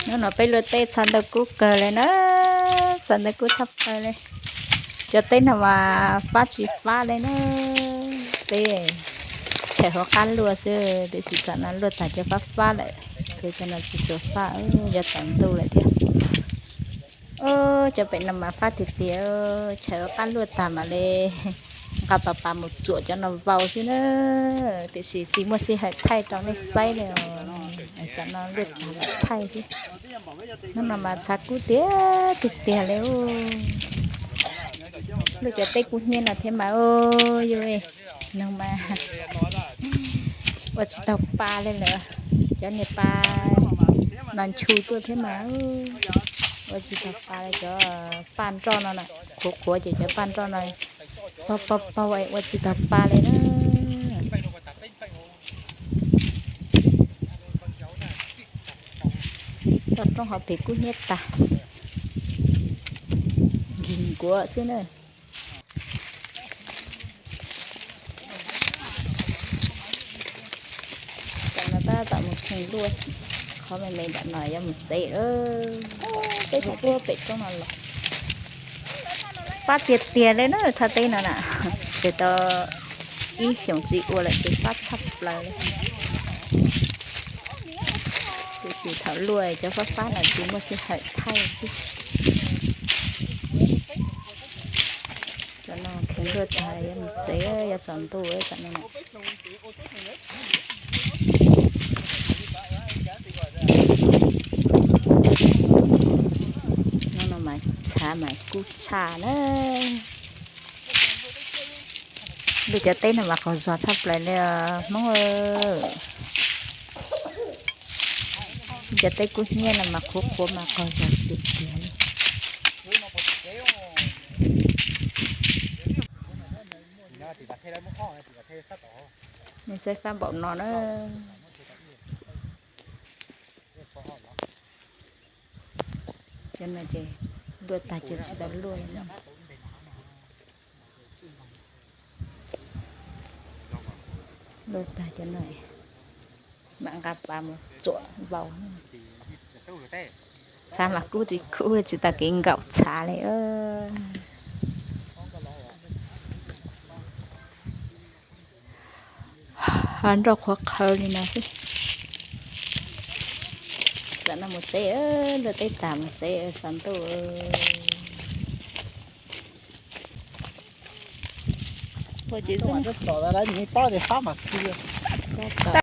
Hnub no peb luaj teb txhaj ntau kub kawg li na, txhaj ntau kub tshaj plaws li. Cov teb no mas fab tsis fab li na, peb tshawm hauv qab luaj xwb, tiam sis tam no luaj tag cov fab fab lawm, txhua cov no tsis tshua fab, yuav tsaus ntuj lawm thiab. Cov pem no mas fab tiag tiag, tshawm hauv qab luaj tag mam li nqa tau pas mus txuam cov no vau xwb na, tiam sis tsis muaj sij hawm thaij rau nej saib li os. Tam no luaj tag mam thaij xwb. Hnub no mas txhaj kub tiag tiag tiag li. Luaj cov teb kub hnyiab no thiab mas, yus, no mas ua tsis taug pa li lawm. Cov niag pa no nchu tuaj thiab mas, ua tsis taug pa li. Cov paj nroj no na, qhuav qhuav ces cov paj nroj no pog pog pog ua tsis taug pa li na. Toj roob hauv pes kub hnyiab tag, nkig nkuav xwb na. Tam no tab tom mus kheej luaj, qhov me me nram no yuav mus tsev lawm. Peb tuaj pem roob no los fab tiag tiag li na, thaj teb no na, txawm tau ib xyoos tsis ua lawm ces fab tshaj plaws li. Tiam sis thaum luaj cov fab fab no tsis muaj sij hawm thaij xwb. Cov no kheev luaj tag yuav mus tsev, yuav tsaus ntuj tam no. Hnub no mas txhav mas kub tshaj na. Luaj cov teb no mas qaug zog tshaj plaws li os Hmoob. Cov teb kub hnyiab no mas qhuav qhuav mas qaug zog tiag tiag li. Nej saib fab npaum no na. Cov no ces luaj tag ces tsis tau luaj li. Luaj tag cov no mam nqa pas mus txuam vau. Txhav mas kub tsis kub, tsis tau kev nkaum txhav li. Ho nroj qhuav qhawv li no xwb. Tam no mus tsev, luaj teb tag mus tsev, tsaus ntuj. Ua ces